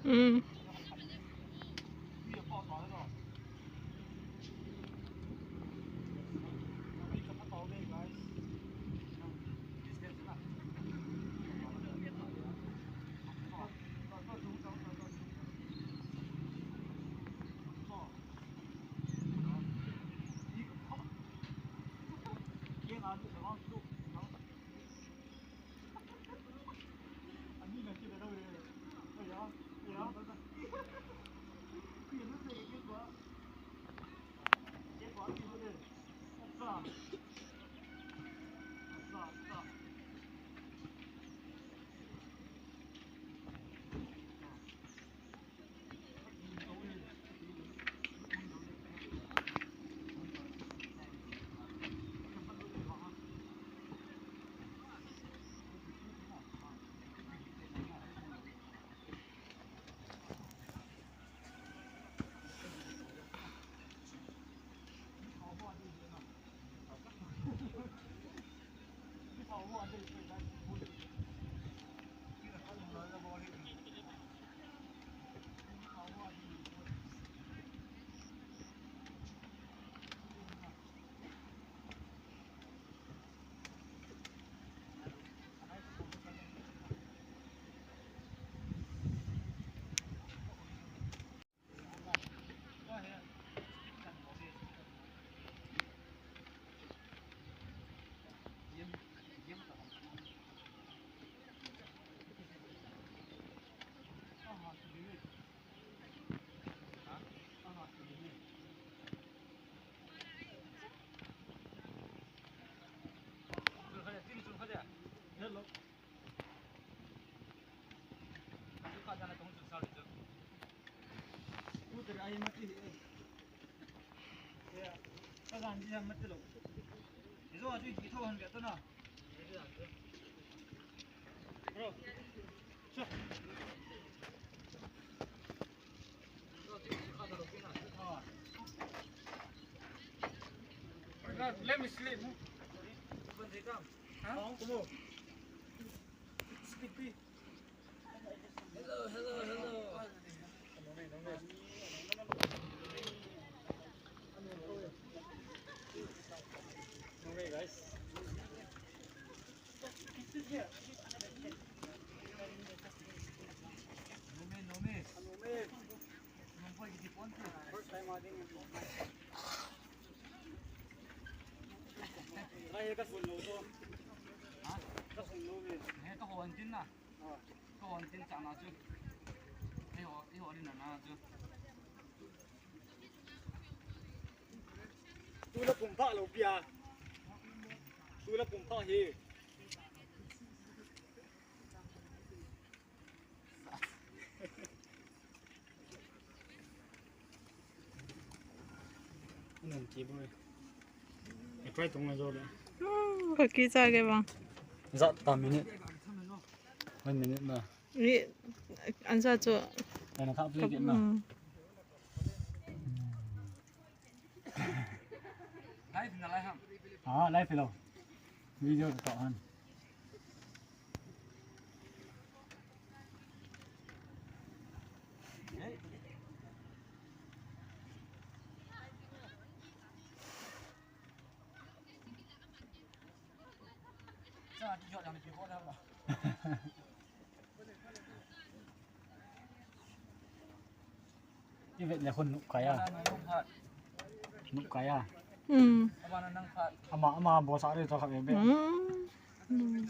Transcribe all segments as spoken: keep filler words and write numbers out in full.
Mm. Let me sleep. Huh? Come on. Sleepy. Hello, hello, hello. No way, guys. No me, no me. First time adding it. Try ka sun lo to. Ha? Ka sun lo ve. He ka hon tin na. Ah. Ka hon tin cha na chu. Ei ho, ei ho din na na chu. Tu la pum pha lo pia. Tu la pum pha hi. Anung ki boi. Ka try tong na jo le. Ka kicha ke bang. Jat ta minute. One minute na. Ni ansa chu. Ana kha play ke na. Mm. Live na live ham. Ah, live lo. Video ka han. Sa ki jot yang ki ko da ba. Ivet le khun nup kai a. Nup kai a. Hmm. Ama, ama bo sa re to kha be be. Hmm. Hmm.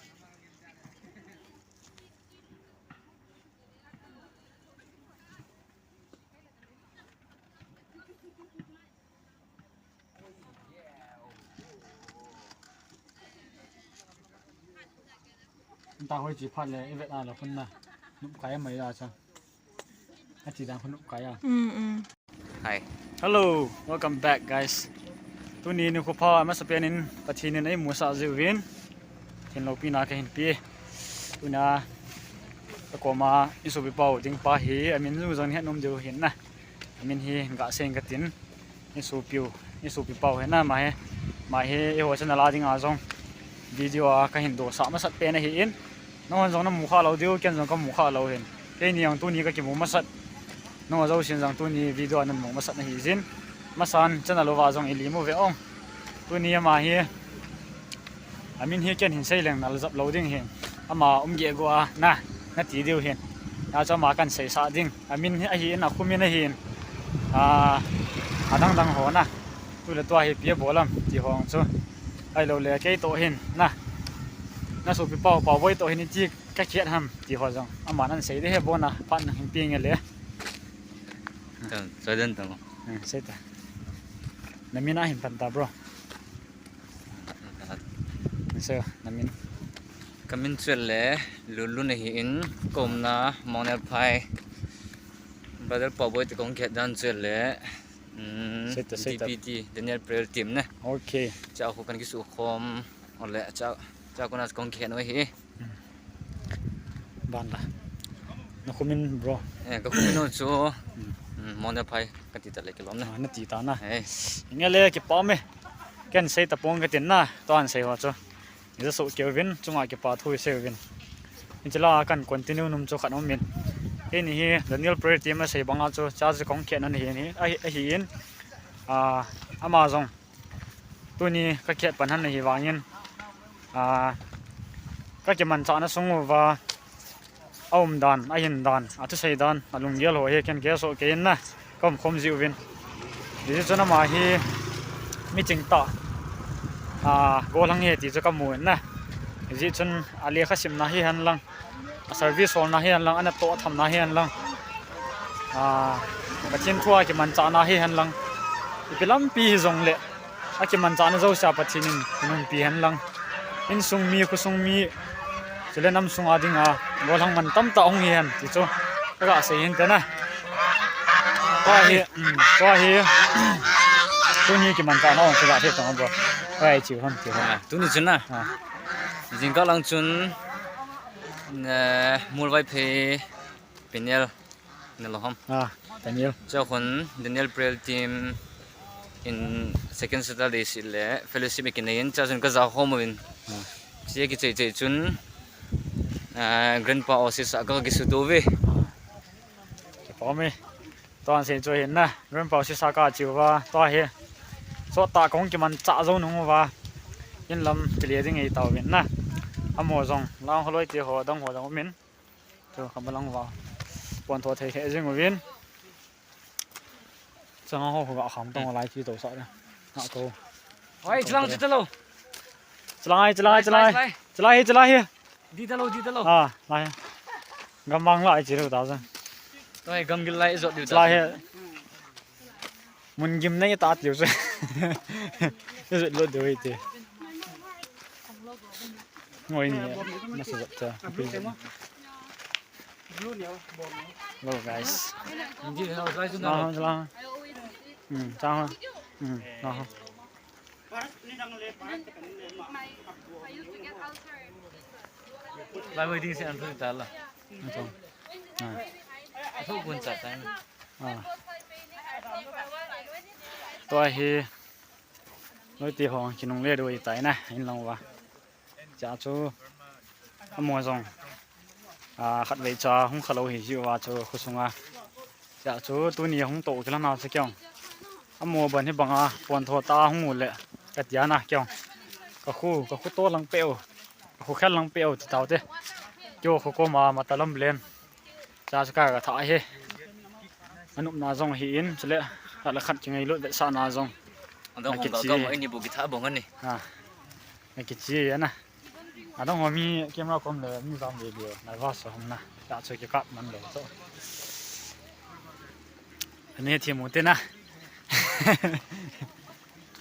Ta hoi chi phat le, ivet a le khun na. Nup kai mai a cha. Ati dan khun nup kai a. Mm, mm. Hi. Hello, welcome back, guys. Tuni nikho pha masapen in Pathen in eimusah jiuvin. Pathen loupina kahin pe. Tuna kakoma isopi pau ding pa hi, amin jong jong het nom diu hin na. Amin hi gasei inge katin. Isopiu, isopi pau hi na, ama hi, ama hi eiho channel a dinga jong video a kahin dosah masat pen ahin. Nangho jong namu kha lou diu, ken jong kamu kha lou hin. Keini jong tuni kakimu masat. Nangho jousen jong tuni video a namu masat nahi jin. Masan channel uva jong ili mu ve ong. Tuni ama hi, amin hi ken hin sei leng nal jap lou ding hin. Ama um geh go a, na, nati diu hin. Achu ama kan seisah ding. Amin hi ahin, akho min ahin. A, adang dang ho na. Tu le tua hi ipi abol am ti ho chu. Ahilou le kei toh hin, na. Nasopi pau, Paoboi toh hin iti kakhet ham ti ho jong. Aman asei ding ahi, abon a phat nahin pe inge le. Ka, sei den ta mo. Hmm, sei ta. Namin ahin pan ta, bro. Sei, namin. Kamin chu le Lulu nahin, kaumna Mongnerphai. Brother Paoboi toh kahung khet dan chu le, mm, Sei ta, sei ta. D P T, Daniel Prayer Team ne. Okay. Cha khu kan kisukhom, ole cha, cha khu na kahung khet u ahi. Hmm. Ban la. Nakho min, bro? Eh, kakho min u chu, hmm, hmm, Mongnerphai kati ta le kilom na. Ah, nati ta na. Eh. Inge le kipa me. Ken sei tapong katin na, tua sei ho chu. Ija soh kei uvin, chunga kipa thu isei uvin. Hiche la kan continue nom chu khat um in. Keini hi Daniel Prayer Team a sei banga chu, cha chu kahung khet na ahi, ahi, ahin. Ah, ama jong tuni kakhet pan ahi vangin, ah, kakimanchahna sung uva, aum dan, ahin dan, athusei dan, alunggel ho hi ken kei soh kei in na, kaum khom jiuvin. Hijeh chun ama hi miching tah, ah, gollhang ahi ti chu kamu in na. Hijeh chun alekha simna hihen lang, a service holna hihen lang, anatoh athamna hihen lang, ah, Pathen thu a kimanchahna hihen lang, ipi lampi hijongle, akimanchahna jouse a Pathen in hinunpi hen lang. Insung mi, khosung mi, chule nam sunga dinga gollhang mantam tah hung hihen ti chu kaga sei hin te na. Tua hi, um, tua hi, tuni kimanchahna hung chu ga the tong, bro. Tua hi chu ham ti ho. Ah, tuni chun na. Ah. Jingkah lang chun, eh, Molvaiphei Peniel. Nalo ham. Ah, Daniel. Chua khun Daniel Prayer Team in second Saturday seh le fellowship ikinei in, chua chun kaja khom uvin. Ah. Chua kichai chai chun, ah, Grandpa Oasis a kakisuto uve. Ah. Kipa me. Tua sei chu hin na. Grandpa Oasis a kache uva. Tua hi. Sot tah kahung kimanchah jou nung uva. In lam kile ding eitauvin na. Amaho jong. Lang holoi te ho, dang ho jong umin. Chu kha balang uva. Pontho thei lheh jing uvin. Chang ho ga kham tong lai chi to sa le. Na to. Oi, chilang chi talo. Chilang ai, chilang ai, chilang ai. Chilang hi, chilang hi. Di talo, di talo. Ah, lai. Gam mang lai chi lo ta sa. Toi gam gil lai jot di ta. Chilang hi. Mun gim nei ta tiu se. Jot lo do hi te. Ngoi ni. Na sa jot cha. Hello guys. Hindi na lang. Hmm, tama. Hmm, aha. Lai wai ding se an thu ta la. Ito. Ah. Athu kun cha ta. Ah. Tua hi. Loi ti ho kinungle do i tai na, in lang uva. Chua chu, amaho jong, ah, khatvei cha hung khalou hi jiuva chu khosunga. Chua chu, tuni hung toh kilah na chu keiin. Amaho ban hi banga, pontho ta hung u le, katia na keiin. Ka khu, ka khu to lang peh u, ka khu khel lang peh u ti tau te. Keiho khu koma, mata lam len. Chua chu ka, ka tha hi. Anopna jong hi in, chule, ala khat kingailut vetsahna jong. Adang hong kichi. Ga ga mo ini bu guitar bong ani. Ha. Akichi ana. Adang ho mi camera kom le mi jam le le. Nervous hom na. Ta chu kikap man le to. Ani thi mu te na.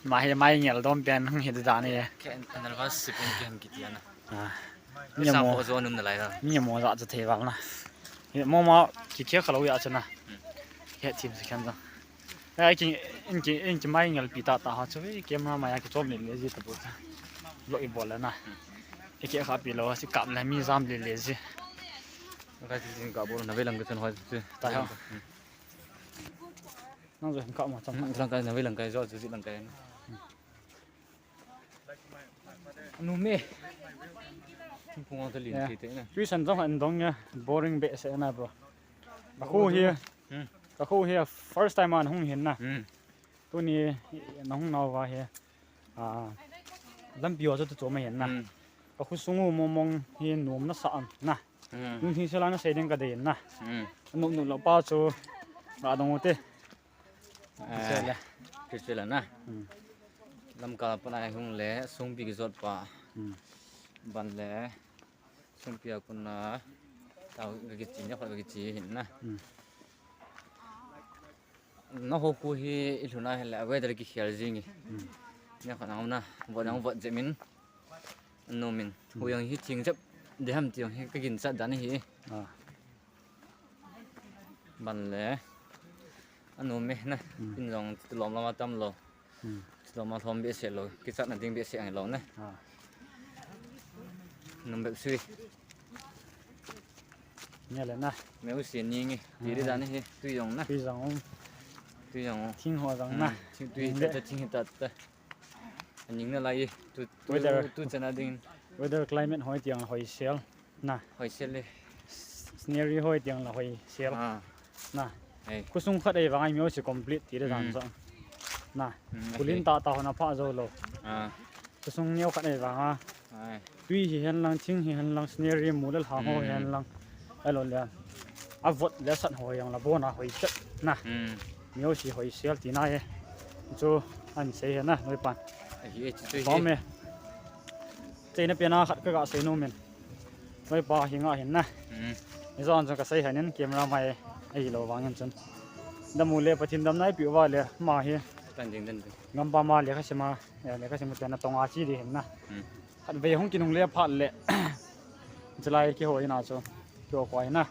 Ma hi mai ngel dom pen hung hi da ni. Ke nervous si pun ke ham kiti ana. Ah. Mi mo jo num na lai da. Mi mo ja cha thei val na. He mo ma ki kia kha lo ya cha na. He thim si khan da. Ai ki in ki in ki mai ngel pi ta ta ha chu camera mai ki chom le le ji ta bu. Lo i bol na. E ki kha pi lo si kap le mi jam le le ji. Ka ji jing ka bol na ve lang ka chun hoi ji. Ta ha. Nang jo ka ma cham. Lang ka na ve lang ka jo ji lang ka. Nume. Thingphung ang talin. Yeah. Thei te na. Tuition jong an dong ya. Boring behseh na, bro. Ka khu hi. Hmm. Ka khu hi first time an hung hin na. Hmm. Tuni na hung nau va hi. Ah, lampi ho chu tu chu ma hin na. Hmm. Ka khu sung u mong mong hi nom na sa an na. Hmm. Nung thing sela na sei ding ka dei na. Hmm. Nom nom lo pa chu. Ka dong u te. Eh, Christian le. Christian le na. Hmm. Lamka pana hung le, sungpi kijot pa. Hmm. Ban le, sungpi a kuna, tau ka kichi ne, ka kichi hin na. Hmm. Na ho khu hi i lhuna hi le, weather kikhel jing i. Hmm. Ne kha nang na, vot nang vot je min. Nomin. Hmm. Hu yang hi thing jep, de ham ti yang hi ka ginchat dan hi. Ah. Ban le. Anom e na. Hmm. In jong tilom lama tam lo. Hmm. Tilom a lhom behseh lo. Kichatna ding behseh ang lo na. Ah. Nom bep sui. Nia le na. Meu si ni ngi. Tiri dan hi. Tui jong na. Tui jong. Tui jong. Thing ho jong na. Hmm. Thing tui ta ta thing ta ta. Aning na lai tu, tu, weather, tu chana ding. Weather climate hoi tiang hoi sel na. Hoi sel le. Scenery hoi tiang la hoi sel. Ah. Na. Hey. Khosung khat ei vang ai meu si complete ti le dan sa. Na. Hmm, okay. Kulin ta ta hona pha jo lo. Ah. Khosung neo khat ei vang a. Ai. Tui hi hen lang, thing hi hen lang, scenery mu le lhang ho hi hen lang. Ai lo le. A vot le sat ho yang la bona hoi chet na. Hmm. Meu si hoi sel ti na he. Chu an sei he na, noi pan. Ai, hi, chu, chu, hi. Pom e. Cheina pena khat ka ga sei nom in. Noi pa hi nga hin na. Hmm. Ni zon chun ka sei hanin camera mai ei lo vang in chun. Damu le Pathen dam nai piu va le ma hi. Tan ding, tan ding. Ngam pa ma le ka sima, eh, le ka sima te na tonga chi di hin na. Hmm. Khatvei hung kinung le phat le. Chulai kihoi na chu. Kihoi koi na.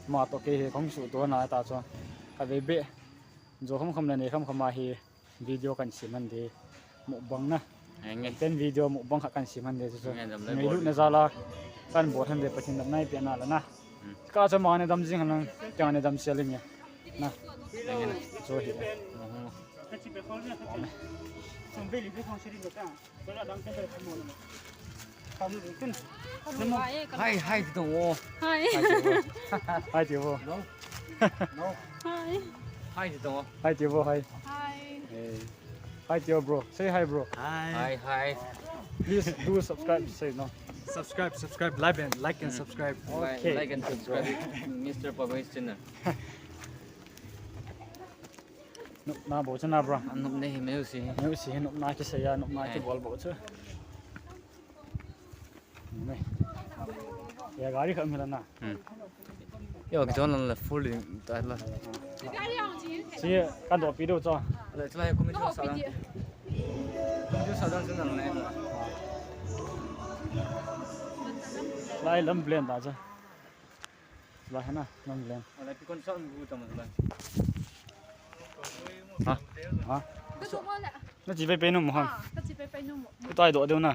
Ma to kei hi kong su to na ta chu. Khatvei be. Jo kham kham le nei kham kham a hi video kan sim han de. Mukbang na. Enge. Ten video mukbang kha kan sim han de chu. Enge, dam le ngailut bol. Na jal a. Kan bol han de Pathen dam nai pe na la na. Hmm. Ka chu ma ne dam jing han lang. Ka ne dam sia le nge. Na. Enge na. Chu hi. Mhm. Hi, hi, ti tong o. Hi. Hi, ti tong o. Hi, ti tong o. No. No. Hi. Hi, ti tong o. Hi, ti tong o. Hi. Hi. Hey. Hi, ti tong o, bro. Say hi, bro. Hi. Hi, hi. Please do subscribe, say no. Subscribe, subscribe, like and, like and subscribe. Okay. Like and subscribe. Mister Pabai's channel. Nopna bou chu na, bro. Nopna hi meu si. Meu si hi nopna kisei a, nopna kibol bou chu. Ne. Ya gari kha mila na. Hmm. Yo, kichon la full in ta la. Si kan do pi do cho. La chla ko mi sa. Ko mi sa dan chu na ne. Lai lam plan ta cha. La hana, nang leng. Ala pi kon sa ngu ta ma la. Ha? Ha? Ka tu mo la. Na chi pai pai nom mo han. Ah, ka chi pai pai nom mo. Ku tai do deu na.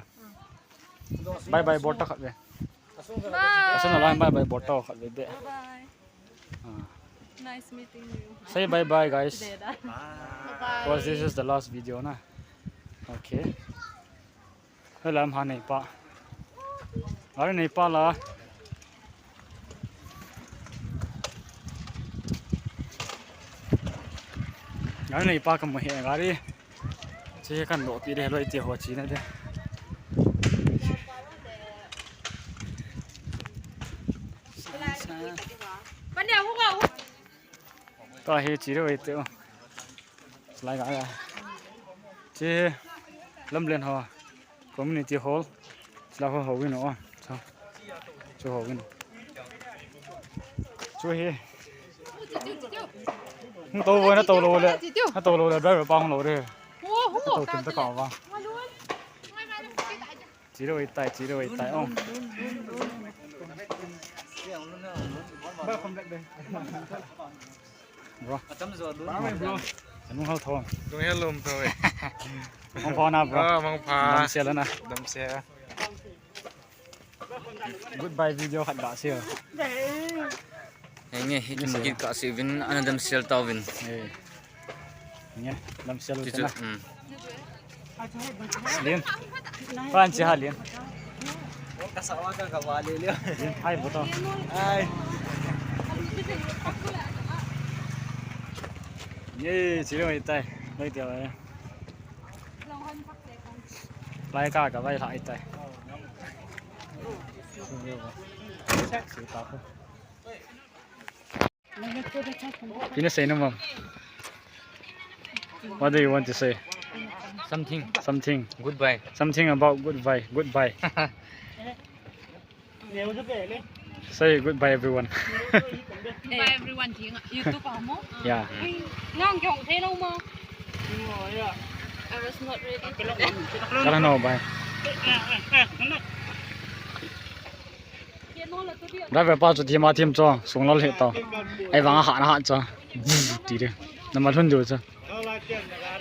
Bye bye bol ta khat ve. Bye. Asan la bye bye bol ta khat ve de. Bye bye. Ah. Nice meeting you. Say bye bye, guys. Bye bye. Because this is the last video na. Okay. Hela ham ha nei pa. Gari nei pa la. Gari nei pa ka mu hi gari. Che kan do pi de loi te ho chi na de. Pani a hu ga hu. Tua hi chi deu te o. Lai ga ga. Chi Lamlen ho community hall. Chi la ho ho win o. Chu. Chu ho win. Chu hi. Hung to wo na to lo le. Na to lo le driver pa hung lo de. Na to kim ta ka wa. Chi deu tai, chi deu tai o. Bro. Atam jo du. Bro. Nung hal thong. Nung hal lum thong. Mong pha na bro. Ah, mong pha. Dam sia la na. Dam sia. Goodbye video khat ga sia. Henge, hi kin kit ka si vin, ana dam sia ta vin. Eh. Nge, dam sia lu chu, chena. Hmm. Lin. Pan chi ha Lin. Ka sa wa ka ka wa le le. Lin, hai bo to. Ai. Ye, chi le mai tai. Mai tia. Lai ka ka vai lai tai. Chi ka ko. Ina say no, ma'am. What do you want to say? Something. Something. Goodbye. Something about goodbye. Goodbye. Say goodbye, everyone. Goodbye, everyone. Thing, YouTube pa mo? Yeah. Ngang kyong the lo mo? I was not ready for that. Kala no, bye. Driver pa chu thim a thim chu, sung lal he to. Ei vang a ha na ha chu. Ti de. Na ma lhun du chu.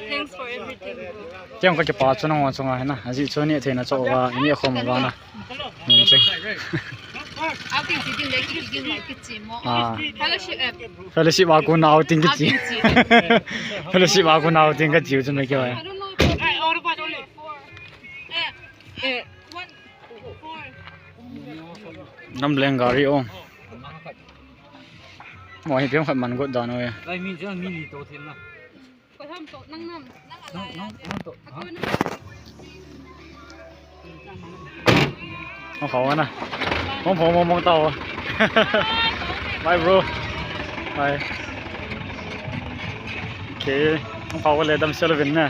Thanks for everything, bro. Tiang ka kipa chu nang wa chunga hi na. Aji chu ni theina chu wa, ni khom wa na. Ni chu. Outing chi ding le ki ding le ki chi mo. Ah. Fellowship, eh. Fellowship a ko na outing ki chi. Outing chi. Fellowship a ko na outing ka chi chu me ki wa. I don't know. Eh, eh, one, four. Lamlen gari o. Mo hi pem khat man got dan o e. Lai mi chu mi li to thim na. Ko tham to, nang nam, nang alai. Nang, nang to. Ako na. Mong pha na. Mong pha mong mong tao. Bye bro. Bye. Okay. Mong pha le dam sia le vin na.